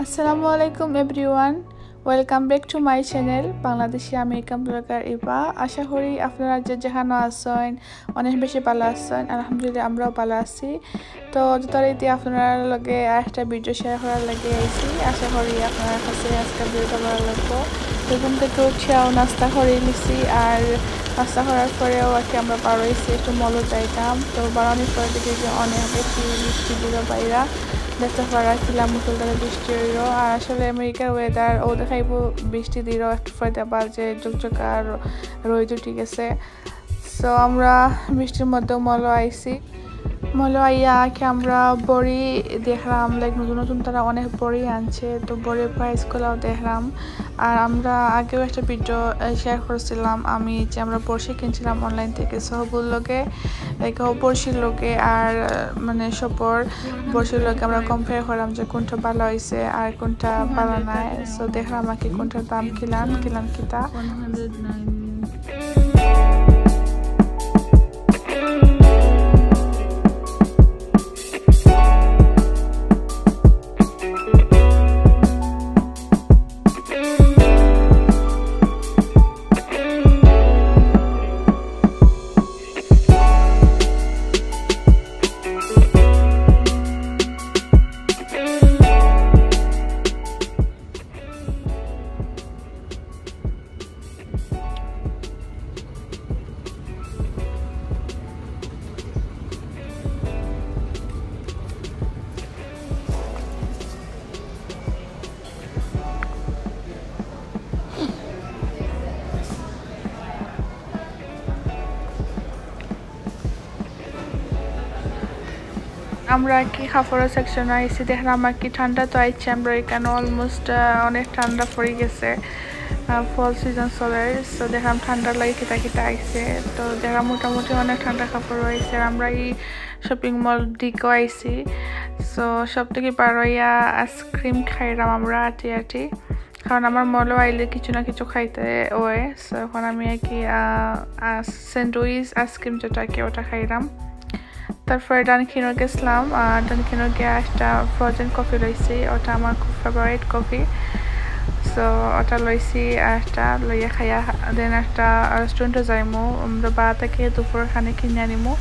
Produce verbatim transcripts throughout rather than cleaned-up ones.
আসসালামু আলাইকুম everyone, welcome back to my channel Bangladeshi American blogger Eva। আশা করি আপনারা যে যেখানো আছইন অনেক বেশি ভালা আছইন। আলহামদুলিল্লাহ, আমরাও ভালা আছি। তো যথারীতি আপনারার লগে আরেকটা ভিডিও শেয়ার করার লাগি আইছি। আশা করি আপনারার কাছে আজকের ভিডিওটা ভালা লাগবো। তো ঘুম থাকি উঠিয়াও নাস্তা করি নিছি, আর নাস্তা করার পরেও আর কি আমরা বার অইছি একটু মলো যাইতাম। তো বারোনির পরে দেখি যে অনেক বেশি বৃষ্টি দিল বাইরা, দেখতে পারা কিলা মুষলধারে বৃষ্টি হইল। আর আসলে আমেরিকার ওয়েদার ও দেখাইব বৃষ্টি দিল, একটু পরে আবার যে ঝুকঝুক আর রোদ উঠি গেছে। তো আমরা বৃষ্টির মধ্যে মলো আইছি। মলো আইয়া কি আমরা বড়ি দেখলাম, লাইক নতুন নতুন তারা অনেক বড়ি আনছে, তো বড়ির প্রাইসগুলাও দেখলাম। আর আমরা আগেও একটা ভিডিও শেয়ার করছিলাম আমি যে আমরা বড়শি কিনছিলাম অনলাইন থেকে, সো হবুর লগে, লাইক বড়শির লগে আর আহ, মানে সবর বড়শির লগে আমরা কম্পেয়ার করলাম যে কোনটা ভালা হইছে আর কোনটা ভালা নাই। সো দেখলাম আর কি কোনটার দাম কিলান কিলান কিতা। আমরা কি কাপড়ের সেকশনে আইছি, দেখলাম আর কি ঠান্ডা তো আইছে, আমরা এখানে অলমোস্ট অনেক ঠান্ডা পড়ি গেছে, ফল সিজন চলে। তো দেখলাম ঠান্ডার লাগি কিতা কিতা আইছে, তো দেখা মোটামুটি অনেক ঠান্ডা কাপড় আইছে। আর আমরা এই শপিং মল ডিকো আইছি। সো সব থেকে বার অইয়া আইসক্রিম খাইলাম আমরা আটি আটি, কারণ আমার মলো আইলে কিছু না কিছু খাইতে হয়। সো এখন আমি আর কি স্যান্ডউইচ আইসক্রিম যেটা কি ওটা খাইলাম। তারপরে ডানকিনো গেছিলাম, আর ডানকিনো গিয়া একটা ফ্রোজেন কফি লইছি, ওটা আমার খুব ফেভারিট কফি। সো ওটা লইছি, আর একটা লইয়া খাইয়া দেন একটা রেস্টুরেন্টে যাইমু। আমরা বাড়া থেকে দুপুর খানি কিনে আনিমু।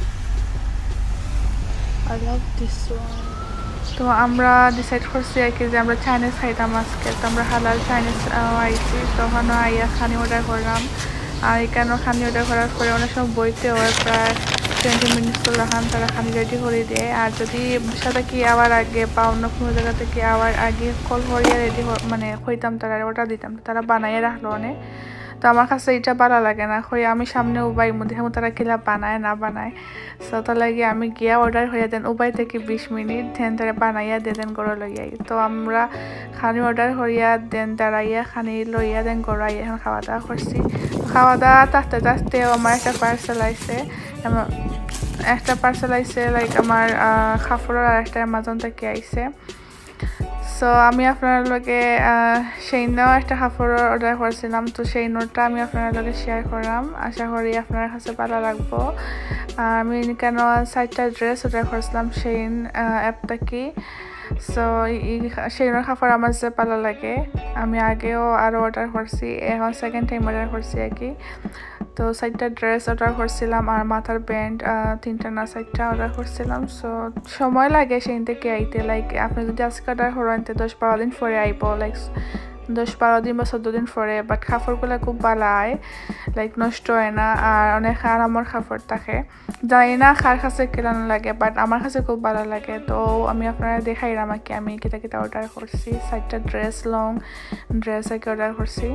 I love this one. তো আমরা ডিসাইড করছি আর কি যে আমরা চাইনিজ খাইতাম আজকে। তো আমরা হালাল চাইনিজ আইছি, তখন আইয়া খানি অর্ডার করলাম। আর এখানে খানি অর্ডার করার পরে অনেক সময় বইতে হয়, প্রায় টোয়েন্টি মিনিটস তো লাখান তারা খানি রেডি করে দেয়। আর যদি বাসা থাকি আওয়ার আগে বা অন্য কোনো জায়গা থেকে আওয়ার আগে কল করিয়া রেডি, মানে কইতাম তারা, অর্ডার দিতাম, তারা বানাইয়া রাখলো অনেক। তো আমার কাছে এটা ভালা লাগে না, কই আমি সামনে উবাই মধ্যে তারা কিলা বানায় না বানায়। সো তার লাগি আমি গিয়া অর্ডার করিয়া দেন উবাই থেকে বিশ মিনিট দেন তারা বানাইয়া দে দেন ঘরো লইয়া আই। তো আমরা খানি অর্ডার করিয়া দেন দাঁড়াইয়া খানি লইয়া দেন ঘরো আইয়া এখন খাওয়া দাওয়া করছি। তো খাওয়া দাওয়া থাকতে থাকতেও আমার একটা পার্সেল আইছে, আমার একটা পার্সেল আইছে, লাইক আমার আহ, কাপড়ের আর একটা অ্যামাজন থেকে আইছে। সো আমি আপনার লগে আহ, সেইনও একটা কাপড়ের অর্ডার করছিলাম, তো সেইনটা আমি আপনার লগে শেয়ার করলাম। আশা করি আপনার কাছে ভালা লাগবো। আর আমি কেন চারটা ড্রেস অর্ডার করছিলাম সেইন অ্যাপ থাকি। সো এই সেইনর কাপড় আমার যে ভালা লাগে, আমি আগেও আরও অর্ডার করছি, এখন সেকেন্ড টাইম অর্ডার করছি আর কি। তো চারটা ড্রেস অর্ডার করছিলাম আর মাথার ব্যান্ড তিনটা না চারটা অর্ডার করছিলাম। সো সময় লাগে সেইন থেকে আইতে, লাইক আপনি যদি আজকে অর্ডার করেন তো দশ বারো দিন পরে আইব, লাইক দশ বারো দিন বা চোদ্দ দিন পরে। বাট কাপড়গুলো খুব ভালা আয়, লাইক নষ্ট হয় না আর অনেক আরামর কাপড় থাকে। জানি না কার কাছে কেমন লাগে, বাট আমার কাছে খুব ভালা লাগে। তো আমি আপনারা দেখাইলাম আর কি আমি কিতা কিতা অর্ডার করছি। চারটা ড্রেস, লং ড্রেস আর কি অর্ডার করছি।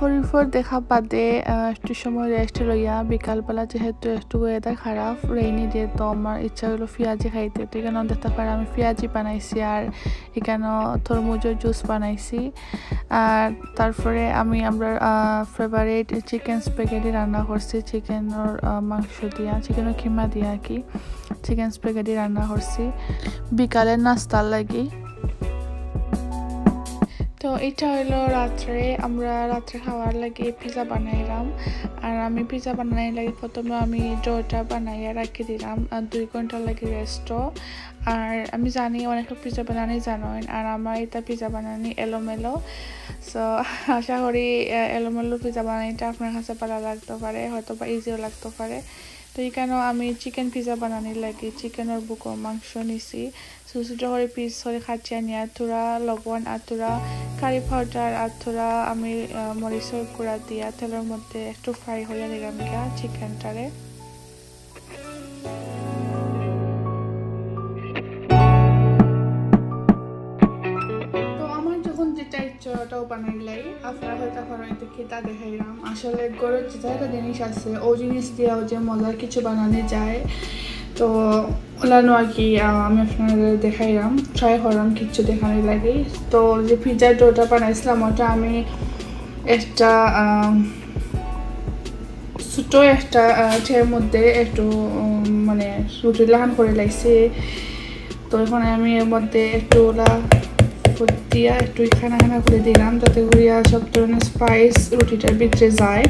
পরিফর দেখা বাদে, আহ, একটু সময় রেস্ট লইয়া বিকালবেলা যেহেতু একটু ওয়েদার খারাপ, রেইনি ডে, তো আমার ইচ্ছা হইলো পিয়াজি খাইতে। তো এখানে দেখতে পারো আমি পিয়াজি বানাইছি, আর এখানে তরমুজের জুস বানাইছি। আর তারপরে আমি আমরা ফেভারিট চিকেন স্প্যাগেটি রান্না করছি, চিকেনের মাংস দিয়া, চিকেনের কিমা দিয়া আর কি, চিকেন স্প্যাগেটি রান্না করছি বিকালের নাস্তার লাগি। তো এটা হইলো রাত্রে, আমরা রাত্রে খাওয়ার লাগি পিৎজা বানাইলাম। আর আমি পিৎজা বানাই লাগি প্রথমে আমি ডোটা বানাইয়া রাখি দিলাম, আর দুই ঘন্টা লাগি রেস্টও। আর আমি জানি অনেকে পিৎজা বানানি জানেন, আর আমার এটা পিৎজা বানানি এলোমেলো। সো আশা করি, আহ, এলোমেলো পিৎজা বানানিটা আপনার কাছে ভালো লাগতে পারে, হয়তো বা ইজিও লাগতে পারে। তো এখানেও আমি চিকেন পিৎজা বানানির লাগি চিকেনের বুকর মাংস নিছি, ছোটো ছোটো করে পিস করে কাটিয়া নিয়া থুড়া লবণ আর থুড়া কারি পাউডার আর থুড়া আমি, আহ, মরিচের গুঁড়া দিয়া তেলের মধ্যে একটু ফ্রাই করিয়া নিলাম গিয়া চিকেনটারে। তো আমার যখন যেটা ইচ্ছা ওটাও বানাই লাই, আপনারা হয়তো পারো এটা কিতা দেখাইলাম। আসলে ঘরর যেটা একটা জিনিস আছে, ওই জিনিস দিয়াও যে মজার কিছু বানানো যায়। তো ওলানো আর কি, আহ, আমি আপনাদের দেখাইলাম, ট্রাই করলাম কিছু দেখানোর লাগি। তো যে পিৎজার ডোটা বানাইছিলাম, ওটা আমি একটা, আহ, ছোট একটা, আহ, ট্রের মধ্যে একটু, উম, মানে রুটি লাখান করে লাইছি। তো এখন আমি এর মধ্যে একটু ওলা ফুট দিয়া একটু খানা খানা করে দিলাম, যাতে করিয়া সব ধরনের স্পাইস রুটিটার ভিতরে যায়।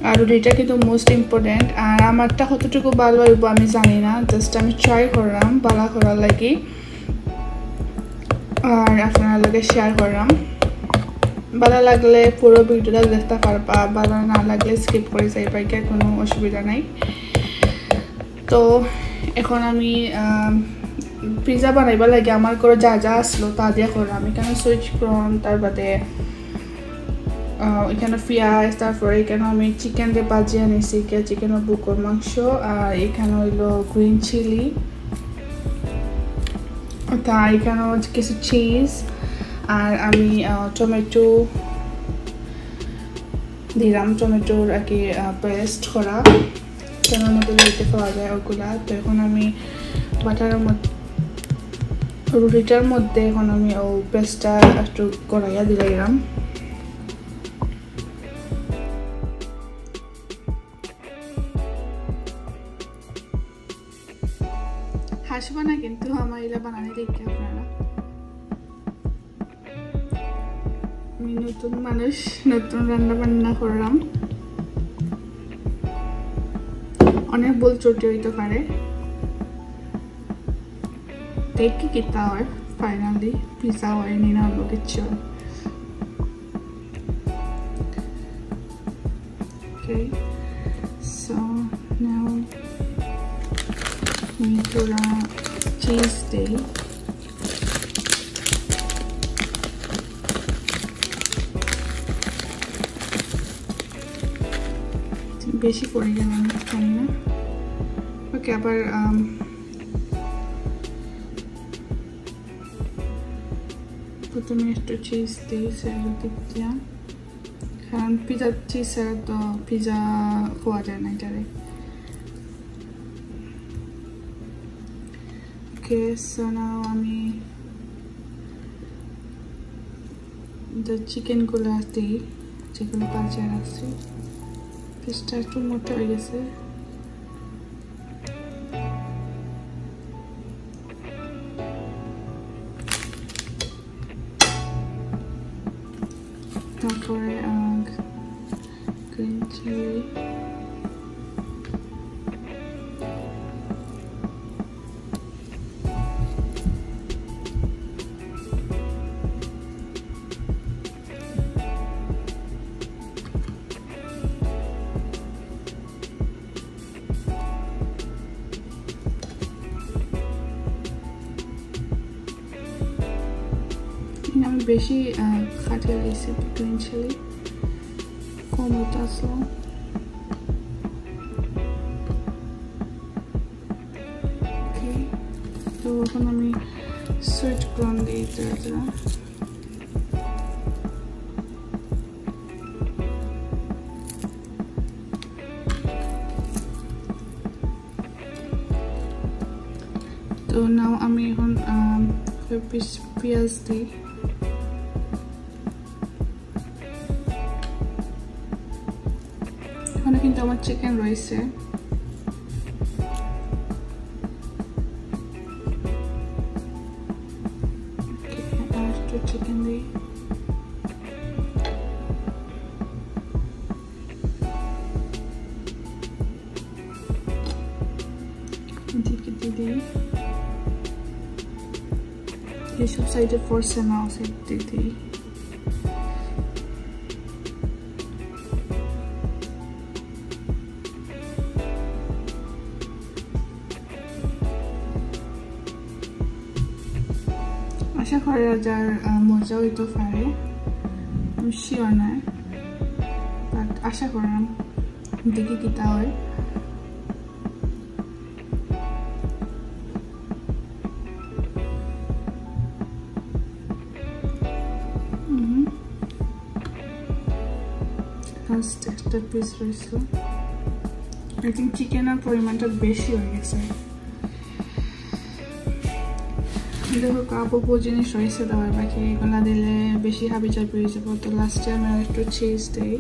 আর রুটিটা কিন্তু মোস্ট ইম্পর্টেন্ট। আর আমারটা কতটুকু ভালো হইব আমি জানি না, জাস্ট আমি ট্রাই করলাম ভালো করার লাগি, আর আপনার লগে শেয়ার করলাম। ভালো লাগলে পুরো ভিডিওটা দেখতে পারবা, ভালো না লাগলে স্কিপ করে যাইবা, এটা কোনো অসুবিধা নাই। তো এখন আমি, আম, পিৎজা বানাইবার লাগি আমার ঘরে যা যা আসলো তা দিয়া করলাম। এখানে সুইট কর্ন, তার বাদে, আহ, এখানে পিঁয়াজ, তারপরে এখানে আমি চিকেন দিয়ে ভাজি আনিছি, চিকেনের বুকর মাংস, আর এখানে হইলো গ্রিন চিলি, তা এখানে হচ্ছে কিছু চিজ, আর আমি, আহ, টমেটো দিলাম, টমেটোর আর কি, আহ, পেস্ট করা, তেলের মধ্যে লইতে পাওয়া যায় ওগুলা। তো এখন আমি বাটারের মধ্যে, রুটিটার মধ্যে এখন আমি ও পেস্টটা একটু করাইয়া দিলাম। হাসবা না কিন্তু আমার ইলা বানানি দেখে আপনারা। আমি নতুন মানুষ, নতুন রান্না বান্না করলাম, অনেক ভুল ত্রুটি হইতে পারে। দেখি কিতা হয়, ফাইনালি পিৎজা হয়নি না অন্য কিছু। Okay, so now আমি থুড়া চিজ দেই। বেশি পড়ে গেল, আমি জানি না। ওকে, আবার, আম, প্রথমে একটু চিজ দিই, সেটা দিয়া, কারণ পিৎজা চিজ ছাড়া তো পিৎজা খাওয়া যায় না এটারে। Okay, so now আমি যে চিকেনগুলো দিই, যেগুলো বাজিয়ে রাখছি, পিসটা একটু মোটা হয়ে গেছে। তারপরে, আহ, গ্রিন চিলি। আমি বেশি, আহ, কাটিয়ে দিয়েছি গ্রিন চিলি, কম হইতে আসলো। Okay, তো এখন আমি সুইট কর্ন দিয়ে দিতে দিলাম। তো নাও আমি এখন আম, কয়েক পিস পেঁয়াজ দিই। এখানে কিন্তু আমার চিকেন রয়েছে। আর একটু চিকেন দিই। এদিকে দিয়ে দিই। এইসব সাইডে পড়ছে না, সাইড দিয়ে দিই। আশা করা যায়, আহ, মজা হইতে পারে, আমি শিওর না, বাট আশা করাম, দেখি কিতা হয়। হুম। লাস্ট একটা পিস রয়েছে। আই থিঙ্ক চিকেনের পরিমাণটা বেশি হয়ে গেছে। দেখো, কাপ অপু জিনিস রয়েছে দেওয়ার, বাকি এগুলা দিলে বেশি হাবিজাবি হয়ে যাবো। তো লাস্টে আমি আর একটু চিজ দিই।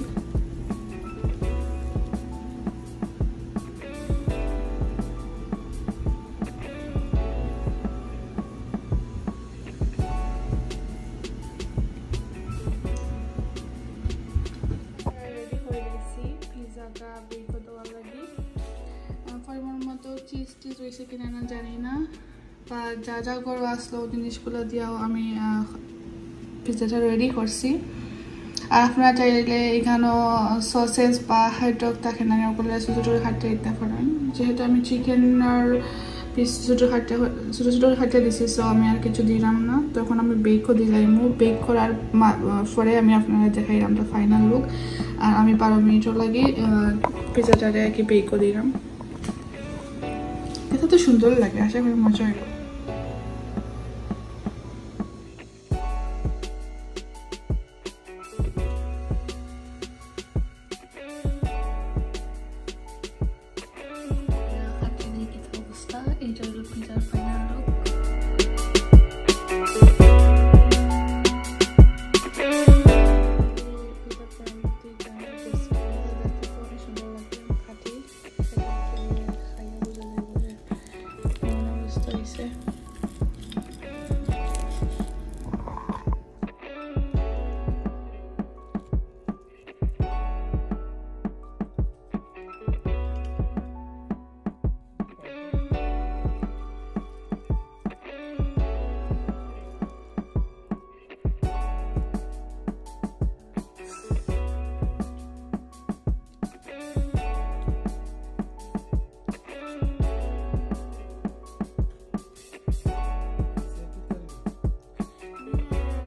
রেডি হয়ে গেছি পিৎজাটা বেক দেওয়ার লাগি। আহ, পরিমাণ মতো চিজ টিজ রয়েছে কিনা না জানি না, বা যা যা ঘরো আসলো ওই জিনিসগুলো দিয়েও আমি আহ, পিৎজাটা রেডি করছি। আর আপনারা চাইলে এখানো সসেস বা হটডগ থাকে না, ওগুলো ছোটো ছোটো কাটিয়া দিতে পারেন। যেহেতু আমি চিকেনের পিস ছোটো কাটিয়া, ছোটো ছোটো কাটিয়া দিছি, সো আমি আর কিছু দিলাম না। তখন আমি বেকও দিলাইমু, বেক করার মা-, পরে আমি আপনারারে দেখাইলাম তো ফাইনাল লুক। আর আমি বারো মিনিটর লাগি আহ, পিৎজাটারে আর কি বেকও দিলাম। এটা তো সুন্দর লাগে, আশা করি মজা হইব।